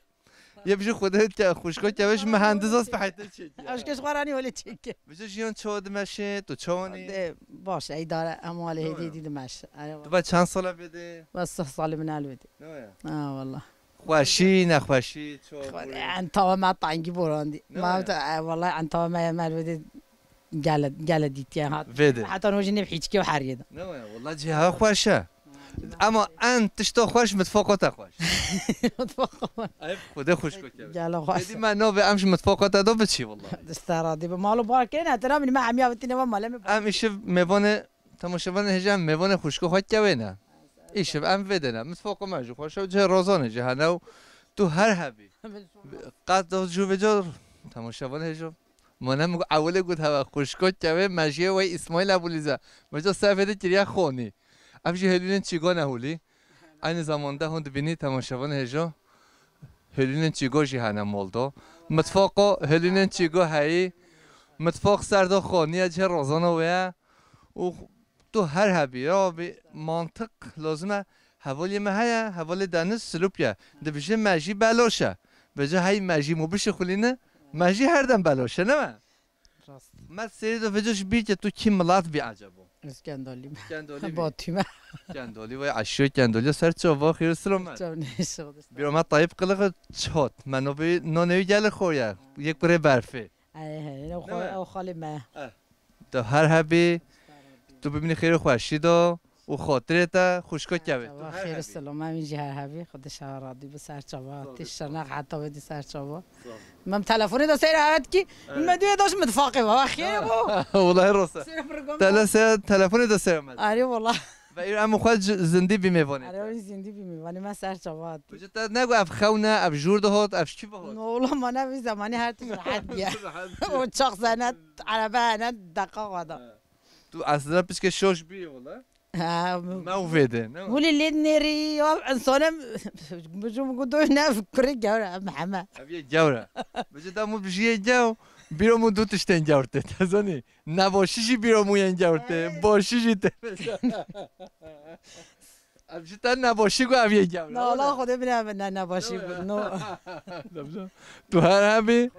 Yê bijî Xwedê te xwişka Kevê ji mihendiz a spehîtir çêkiye. Aşkê ji xwe re nî welê çêke. Bijî jiyan çawa dimeşê, tu çawa nî? De, baş e, îdare, em walê hêdî hêdî dimeş. Tu ve çend sala vê de? Ve sih salê min el vê de. Ne ya? Ha, wallah. Xweşî, nexweşî, çawa borî? Xwedê, entava me tengî borandî. Ne ya? Ma te, e, wallah, entava me, me el vê de gele, gele dîtiye hat. Vê de. Heta no jî nêv hîçkê û heriyê de. Ne ya, wallah cihê xweş e. Ama en tişta xweş mitfaqa te xweş. Mitfaqa me. Ev Xwedê xwişko Kevê. Gela xweş. Êdî me navê em ji mitfaqa te de biçî wala. Distera dî bi mal û bar kêne, te nabînî me hemiya vitîne ve malê me. Em îşev mêvanê, temaşevanê hêja em mêvanê xwişko xwe Kevê ne. Îşev em vê de ne. Mitfaqa me jî xweş e, cihê razanê jî hene û tu her hebî. Qet de jû vêca temaşevanê hêja. Mane min ewilê got hewe xwişko Kevê mejiyê wey Îsmaîl Ebûlîze. Meca ser vê de kiriye xonî. Ev jî hêlînên çîgo ne hûlî. Aynı zamanda hûn dibînî temaşevanê hêja. Hêlînên çîgo jî hene moldo. Mitfaqa hêlînên çîgo heyî. Mitfaq serda xaniye cihê rozana wê ye û tu her hebî ya bî mantiq lazim e. Hevalê me heye, hevalê Deniz Silûp ye. Dibêje mejî beloş e. Vêca hey mejî mû bişixulîne, mejî her dem beloş e, ne me? Rast. Me serê de vêca ji bîr ke tu kî milat bî ecebo? Ez Kendalî me. Kendalî bî? Batî me. Kendalî vay eşyo Kendalî ser çava xêr û selamet. Çav neyse. Bîra me Tayyip Qiliq çi hot? Me navê, nonê wî gelê xo ye. Yek kurê berfê. Hey, hey, o Ne xo-, me? o xalê me. Eh. Tu her hebî, tu bimînî xêr û xweşî de û xatirê te xwişka kevê. Tu Çava her xêr û hebî. Selam, em jî her hebî. Xwedê şewa radî bi ser çava. Sağ ol, Tişt sağ ol. Şernex heta vê di ser çava. Sağ ol. Mem telefonê de seyr evet ki, Evet. me duye daş mitfaqê va. Xêr bu. Wallahî rost e. Seyr program Tele da. se-, telefonê de seyr me. Arê wala. Ve îro em xwe ji-, zindî bî mêvanê Arê te. wî zindî bî mêvanê me ser çava. Vêca te nego ev xewn e, ev jûr de hot, ev ji kî ve hot? No, wala ma ne vî zemanî her tişt rehet bûye. Rehet bûye. O çax zene, erebe hene, deqa xwe da. He. Tu eslina piçke şoş bî wala. Ha, Me û vê de, ne? Wili lê nêrî ya insanem, bijim ku doy ne kurê gewre em heme. Ev yê gewre. Vêca da mû bijiyê gew, bîro mû du tiştên gewr tê, te zanî? Nebaşî jî bîra mûyên gewr tê. Hey. Başî jî tê. Ev ji te nebaşî ku ev yê gewr e. Na, Allah Xwedê bine ev ne nebaşî Yo, yo. bû. No. Demca. Tu her hebî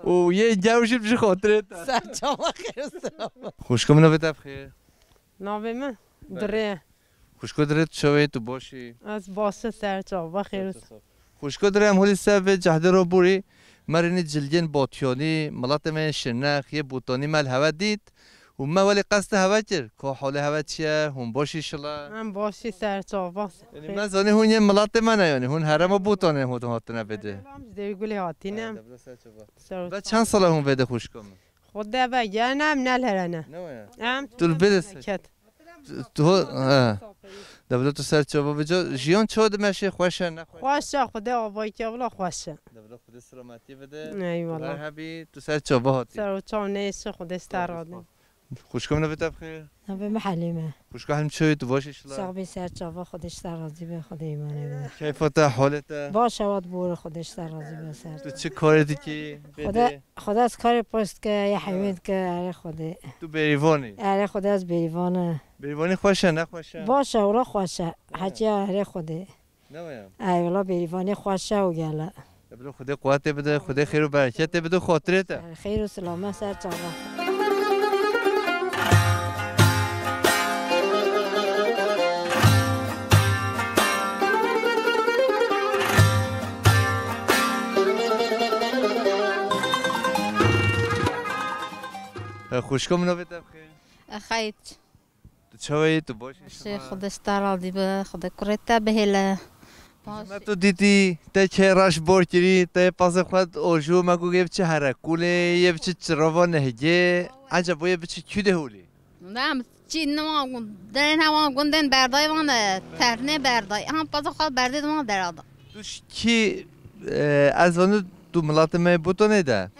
û yê gewr jî ji xatirê te. Ser çava xêr selam. Xwişka min navê te bixêr. Navê min Belê. Dirê. Xwişko Dirê tu çawa yî, tu baş î? Ez baş im, ser çava xêr. Xwişko Dirê em holî ser vê cehdê ro borî, me rênî cilgên Batyanî, miletê me yên Şirnex, yê Botanî me li hewe dît û me welê qestê hewe kir, ka holê hewe çi ye, hûn baş î şila. Em baş î, ser çava. Yanî me zanî hûn yên miletê me ne, yanî hûn herêma Botanê hûn hatine vê de. Em ji Dêrgulê hatîne. Ha, devre ser çava. Ser Ve çava. çend sala hûn vê de xwişka min? Xwedê ve gel em ne li here ne. Ne waya? Em Tu li vê de ser- ket. Tu, tu, he. Devlet tu ser çava bica. Jiyan çawa dimeşe, xweş e, ne xweş? Xweş e, Xwedê avayî ke wila xweş e. Devlet Xwedê selametî bide. Eyvallah. Tu her hebî, tu ser çava hatî. Ser û çav neyşe, Xwedê ser radin. Xwişka min navê te bixêr? Navê min Helîm e. Xwişka Helîm çawa yî, tu baş î şila? Sax bî, ser çava, Xwedê ji te razî be, Xwedê îmanê bide. Keyfa te, halê te? Baş e, wat bor, Xwedê ji te razî be, ser. Tu çi karê dikî? Xwedê Xwedê ez karê post ke, ya Ha. heywen ke, erê Xwedê. Tu bêrîvan î? Erê Xwedê ez bêrîvan e. Bêrîvanî xweş e, ne xweş e? Baş e, wila xweş e. Ha. Heciya erê Xwedê. Ne waya? Ey wila bêrîvanî xweş e û gel e. Ya bila Xwedê quwetê bide, Xwedê xêr û bereketê bide xatirê te. Xêr û silamet ser çava. E, xwişko min navê te bixêr? E, Xeyt. Tu çawa yî? Tu baş î? Baş î, şima? Xwedê ji te razî be, Xwedê kurê te bihêle. Ji me tu dîtî, te kê reş bor kirî, te yê pezê xwe orjû me got yê biçî Herekulê, yê biçî Çirova Nehgê. Ecebo yê biçî kû de holî? Em çî niha gun-, derên hewan gundên berdayê van, e, ternê berdayê. Em pezê xwe berdê de van derada. Tu ji kî, e, ez zanim tu miletê me yê Botanê de.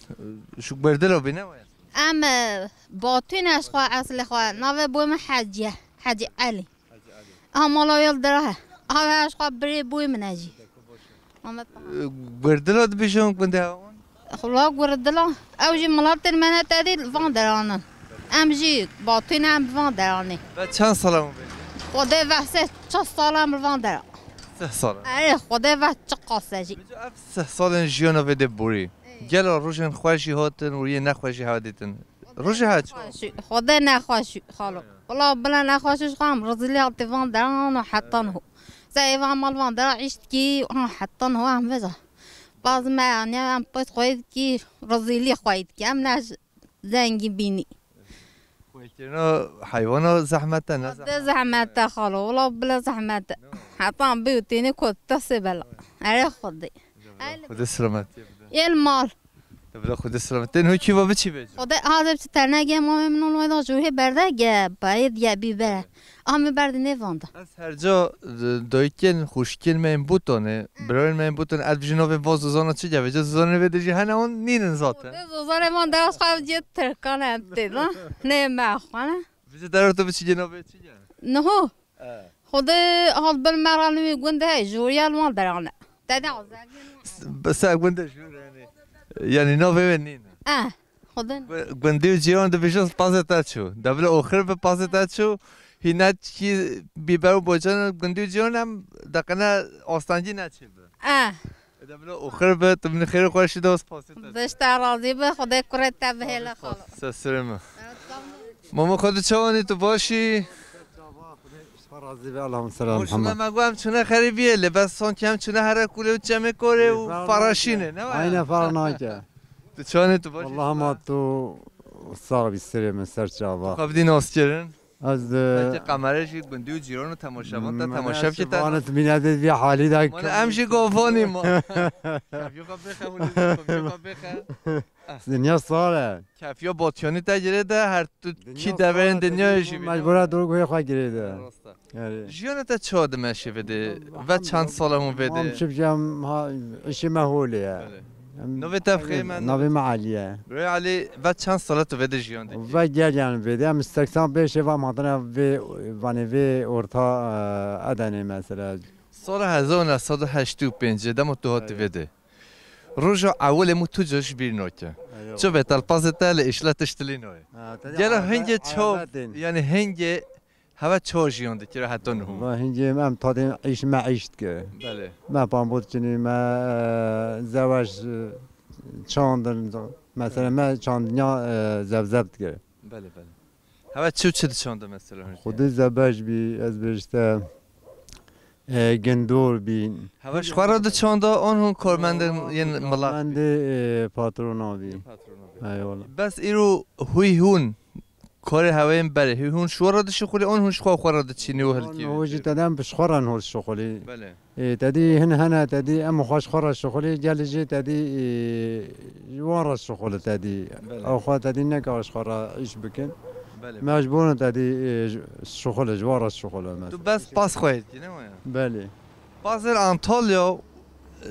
He. Ji Gurdilo bî ne waya? Em, e, Batûn e ji xwe eslê xwe. Navê boyê min Hecî ye. Hecî Elî. Hecî Elî. Aha mala wê li dira he. Aha wê ji xwe birê boyê min e jî. Ahmet Paha. E, Gurdilo dibêjin gundê hewan? Xula Gurdilo. Ew jî miletên me ne tedî li van deran in. Em jî Batûn e, em bi van deranê. Ve çend sala hûn vê? Xwedê ve sê çar sala em li van deran. Sih sala. Erê, Xwedê ve çi qas e jî. Vêca ev sih salên jiyana vê de borî. Ê. Gela rojên xweş jî hatin û yê nexweş jî hewe dîtin. Rojê her çi? Xweş, Xwedê nexweş, xalo. Wala bila nexweş ji xwe em rizîlî hatî van deran û hetan ho. Seyê van mal van deran îş dikî û hetan ho em vêca. Baz me aniye em pêt xweyî dikî, rizîlî xweyî dikî. Em ne zengîn bînî. Xwekirina heywana zehmet e, ne Xwedê zehmet e? Zehmet e xalo, wala bila zehmet e. Ne wala? Heta em bê û tênê kot te sê bela. Erê Xwedê. Xwedê selametiyê bide. Yê li mal. Te bila Xwedê selamet. Tên hû kî va biçî bêje? Xwedê azê biçî ternegê mamê min û wayda jûhê berde ge, bayê diye bî be. Amê berdî nêvanda. Ez her ca, e, dayikên xwişkên me yên Bûtanê, birayên me yên Bûtanê, ez bijî navê va zozana çi ge? Vêca zozanê vê de jî hene wan nînin zaten. Vê zozanê van deras xwe ev cê Tirkan em tê da. Nê me xwe ne. Vêca dera tu biçî ge navê çi ge? Niho. E. Xwedê hat bil me re nivî gund hey, jûriya li wan derane. Te de azegin. S-, ser gundê jûr yani. Yani navê wê nîne. E. Xwedin. Gu-, gundî û cîran dibêjin pazê te çû. Devle oxir bi pazê te çû. Hîna kî bîber û bocan gundî û cîran em deqene astengî neçêbi. Eh. Devle oxir bi, tu min xêr û xweşî de spasî te. Dişta razî bi, Xwedê kurê te bihêle xalo. Sesirê min. Mama xwe tu çawanî, tu başî? Xwe razî be, Allahümme salli ala Muhammed. Me got em çûne xerîbiyê, lê bes son ki em çûne here kulê û çemê korê û faraşîne, ne waya? Aynen, farq nake. Tu çawanî, tu başî? Vallahi ma tu sax bî, sirê min ser çava. Xwe bidî naskirin. Ez de Belkî qemere jî gundî û cîran û temaşevan te temaşe bikî te. Vanet mîne de vî halî de. Mane em jî govanî ma. Kevî xwe bêxe, hûn jî kevî xwe bêxe. Dinya sar e. Kefiya batyanî te girê de her tu kî deverên dinyayê jî bî. Mecbûra dûr guhê xwe girê de. Rast e. Erê. Jiyana te çawa dimeşê vê de? Ve çend sal e hûn vê de? Em çi bicem ha, îşê me holê ye. Belê. Em Navê te bixê me? Navê me Elî ye. Birê Elî, ve çend sal e tu vê de jiyan dikî? Ve gel yani vê de. Em seksen pênc ê ve em hatine vê, vanê vê orta, e, Edenê mesela. Sala hezar û neh sed û heştê û pêncê dema tu hatî vê de. Roja ewilê min tu ca ji bîr nake. Eyvallah. Çi vê telpazê te li îşle tiştilî nayê. Ha, te de Gelo arabet, hingê çav, arabetên. Yani hingê heve çav jiyan dikir heta niho. Va hingê em tadên îş me îş dikir. Belê. Me pambû diçinî, me, e, zewej, e, çandin, mesela me çandinya, e, zevzev dikir. Belê, belê. Heve çi û çi diçanda mesela hûn? Xwedî zebej bî, ez bêjte, e, gindor bî. Heve ji xwe re diçanda, an hûn kormendên yên milat bî? Kormendê, e, patrona bî. Patrona bî. Eyvallah. Bes îro hûy hûn, karê heweyên berê, hûy hûn ji we re dişixulî, an hûn ji xwe xwe re diçînî û hilkî? An hû jî tedem bi ji xwe re hûn dişixulî. Belê. Ê, te dî hin hene, te dî em xweş xwe re şixulî, gelê jê te dî, ê, ji wan re şixulî te dî. Belê. Ew xwe te dî neka ji xwe re îş bikin. Belê. Me ji bo te dî, ê, şixulî, ji wan re şixulî mesela. Tu bes pas xwe yê dikî, ne waya? Belê. Pasên Antalya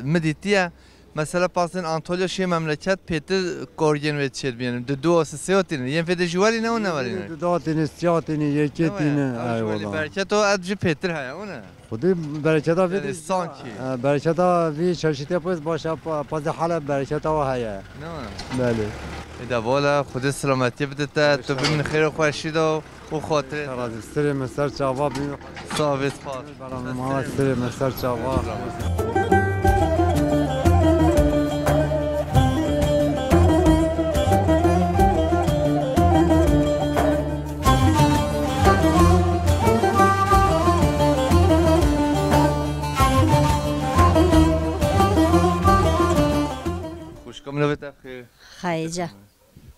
min dîtiye. Mesela pasên Antalya şê memleket pêtir korgên wê çêdibînin. Di du û sê tînin. Yên vê de jî werî ne û ne werî ne? Di da tînin, siya tînin, yekê tînin. Eyvallah. Bereket o, ev jî pêtir heye, o ne? Xwedî bereketa vî Yani sanki. E, bereketa vî çeşitê pêz baş e, pa-, pazê hale bereketa o heye. Ne mi? Belê. Ê de vala, Xwedê selametiyê bide te, tu bimîn xêr û xweşî de û xatirê. Razî, sirê min ser çava bî. Sağ ol, spas. Bela min mala sirê min ser çava. Xwişka min, navê te xêr? Xeyce.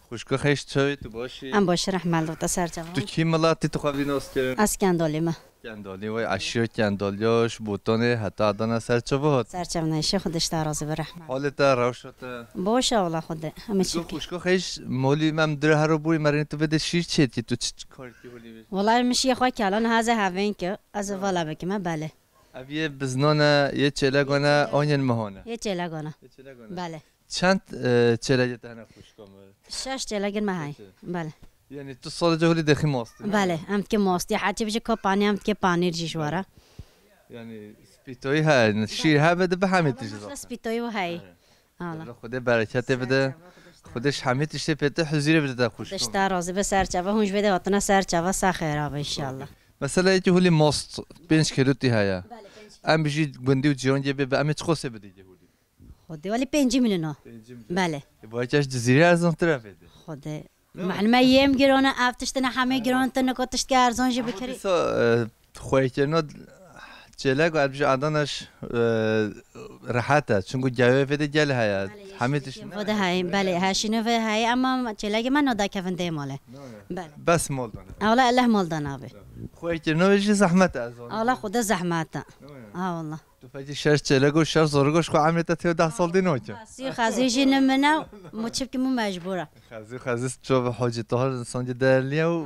Xwişka xêr, çawa yî, tu baş î? Em baş in, rehmet li te ser çava. Tu kî milatî, tu xwe vî nas kirin? Ez Kendalî me. Kendalî, wey eşîra Kendaliya ji Botanê heta Adana ser çava hat? Ser çava neşe, Xwedê ji te razî be, rehmet. Halê te, rewşa te? Baş e wela Xwedê. Em ê çi bikin? Xwişka xêr, molî me em dire hero bûyî, merînê tu vê de şîr çêdikî, tu çi, çi karî dikî holî wê? Wela min şiyê xwe kela, niha ez ê hevên ki, ez ê vala bikim, e, belê. Ev yê biznan e, yê çêlegan e, an yên mihan e? Yê çêlegan e. Yê çêlegan e. Belê. Çend, e, çêlegê te hene xwişka min? Şeş çêlegên me heye. Şeş çêle- Belê. Yani tu salê ca holî dexî mastî, ne? Belê, em dikê mastî. Heçî bijî ka panî, em dikê panîr jî ji we re. Yani spîtoyî heye, şîr hebe dibe hemî tişt zaten. Spîtoyî heye. Evet. Allah. Xwedê bereketê bide. Xwedê ji hemî tiştê pêtir huzûrê bide te xwişka min. Dişta razî be ser çava, hûn ji vê de hatine ser çava, sax xêra be inşallah. Mesela yekî holî mast pênc kîlo tî heye. Belê, pênc kîlo. Em bijî gundî û cîrankê bê, em ê çiqasê bidî yekî holî? Xwedê welî pêncî milyon o. Pêncî milyon. Belê. E, bu herkes ji Cizîrê erzantir e vê de. Xwedê. Değil mi? Malum e, yêm giran e, ev tiştine hemê giran, tu nika tiştke erzan jî bikirî. Dîsa, e, xweyekirina çêlek û ev ji Adana ji, e, rehet e. Çünkü gewê vê de gel heye. Belê, hemê tişt. Vê de heye, belê, heşînê vê heye, ama çêlekê me nadakevin dê malê. Belê. Bes mal dane. Ewla Allah mal dane abi. Xweyekirina vê jî zehmet e, ez zanim. Ewla Xwedê zehmet e. Ha, wala. Tu fekî şeş çêlek û şeş zorgo ji xwe emrê te tê deh sal dî noke. Xezî, xezî jî nimine, mu çi bikî, mu mecbûr e. Xezî, xezî ço bi Hacî Tahir sancî değerli ye û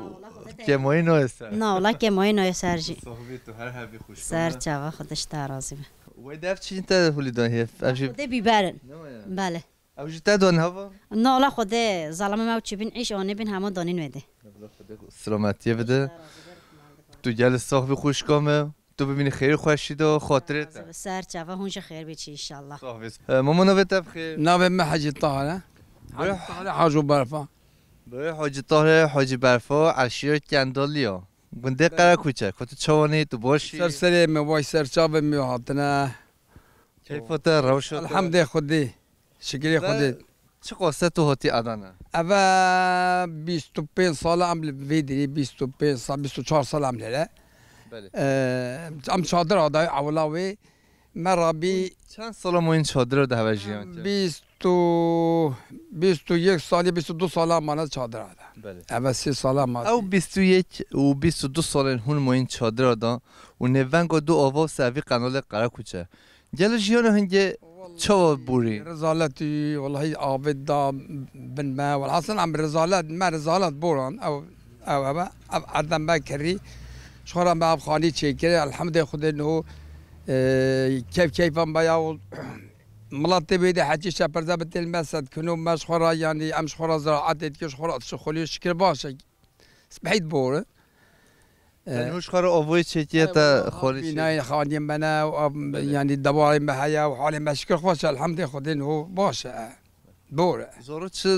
kêmayî nayê ser. Na, wala kêmayî nayê ser jî. Sohbê tu her hebî xweş. Ser çava, Xwedê ji te razî be. Wey dev çîn te hulî dan hêf. Ev jî Xwedê bîber in. Ne waya? Belê. Ew jî te don heva? Na, wala Xwedê, zalamê me ew çi bin, îş anî bin, hema danîn wê de. Wala Xwedê selametiyê bide. Tu gelî sax bî xwişka me. Tu bimînî xêr û xweşî de, xatirê te. Ser çava hûn jî xêr bê çi inşallah. Sax bî. E, Mamo, navê te bi xêr? Navê me Hecî Tahir e. Hacî Tahirê Haco Berfa. Bi Hacî Tahirê Hacî Berfa, eşîret Kendaliya. Gundê Qerekûçe. Ku tu çawanî, tu baş î? Ser serê me, vay ser çavê me hatine. Keyfa te, rewşa te? Elhamdê Xwedê. Şikirê Xwedê. Çiqas e tu hatî Adana? Eve bîst û pênc sal e em li vê derê, bîst û pênc sal, bîst û çar sal em lêre. Belê. Ee, em çadir adayî ewla wê. Me rabî. Çend sala moyîn çadira de heve jiyan kir? Bîst û, bîst û yek salî, bîst û du sala mane çadira de. Belê. Eve sê sala ma. Ew bîst û yek û bîst û du salên hûn moyîn çadira de û nêvenga du ava ser vî qenalê Qerekûçe. Gelo jiyana hingê çawa borî? Rezaletî, wellahî avê da bin me. Welhasil em rezalet, me rezalet boran. Ew, ew, ev, ev erdem me kirî. Ji xwe re me ev xanî çêkirî. Elhamdê Xwedê niho, e, keyf keyfa me ya û miletê wê de heçî şeperze bi têl me sedkino me ji xwe re, yanî em ji xwe re ziraetê dikin, ji xwe re dişixulî, şikir baş e. Spehît bor e. Yanî hûn ji xwe re avayê çêkiye te xwelî çê? Bînayên xaniyên me ne, ev, belê, yanî dewarê me heye û halê me şikir xweş e, elhamdê Xwedê niho baş e. Bor e. Zoro çi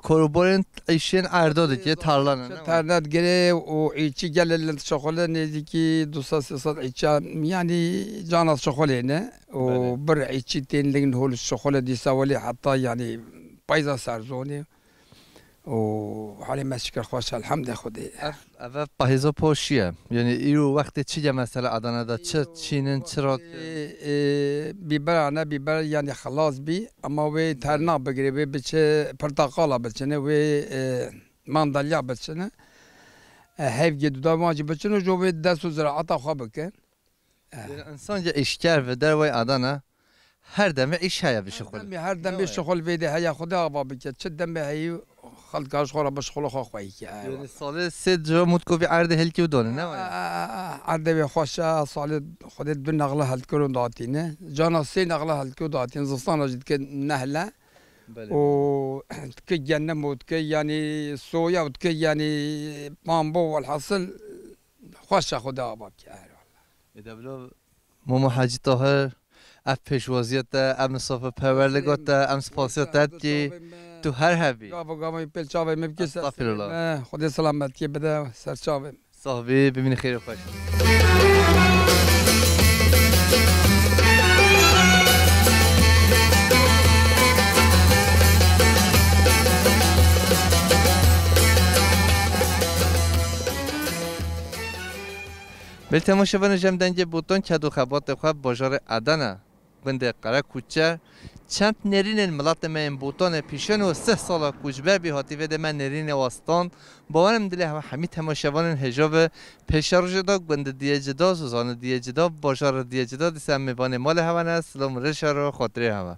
karobarên îşên erda dike, tarlan e, ne? Terne digire û îçî gelê li şixule nêzîkî du sed sê sed îçe, yanî cana şixulê ne. Û belê, bir îçî tên ling niho li şixule dîsa welê heta yanî payza serzonê. û halê me şikir xweş e, elhamdê Xwedê. Ev, ev, ev pahêza poşî ye. Yanî îro wextê çi ye mesela Adana de? Çi çînin, çi rat? Ê, ê, bîbera ne, bîber yanî xilas bî, ama wê terna bigirê, wê biçe porteqala biçine, wê, ê, mandalya biçine. E, hevgê duda wan jî biçin û jo wê dest û ziraeta xwe bikin. Eh. Yanî însan ya îşker ve dervay Adana her demê îş heye bişixul. Her demê, her demê şixul vê de heye, Xwedê ava bike. Çi demê heyî xelka ji xwe re bişixul xwe xweyî ke. Yanî salê sê cira mutko vî erdê hilkî û done, ne waya? Eh, eh, eh, erdê wê xweş e, salê Xwedê du nexle helkir û datîne. Cana sê nexle helkir û datîne. Zistana jî dike nehle. Belê. Û dike genim û dike yanî soya û dike yanî bambo, welhasil xweş e, Xwedê ava bike. Ê de bila Momo Hecî Tahir, ev pêşwaziya te, ev misafirperwerliga te, em spasiya te dikî. Tu her hebî. Gava gava pêl çavê me bikî ser. Estağfirullah. Me, Xwedê selametiyê bide ser çavê me. Sax bî, bimînî xêr û xweş. Belê temaşevanê, ji em dengê Botan ked û xebatê xwe bajarê Adana, gundê Qerekûçe, çend nêrînên miletê me yên Botanê pîşe nî û sih sala koçber bî hatî vê de me nêrînê we stand. Bawer im dilê hewa hemî temaşevanên hêja be. Pêşerojê de gundê diyê cida, zozanê diyê cida, bajarê diyê cida, dîsa em mêvanê malê hewa ne, silam û rêşa re xatirê hewa.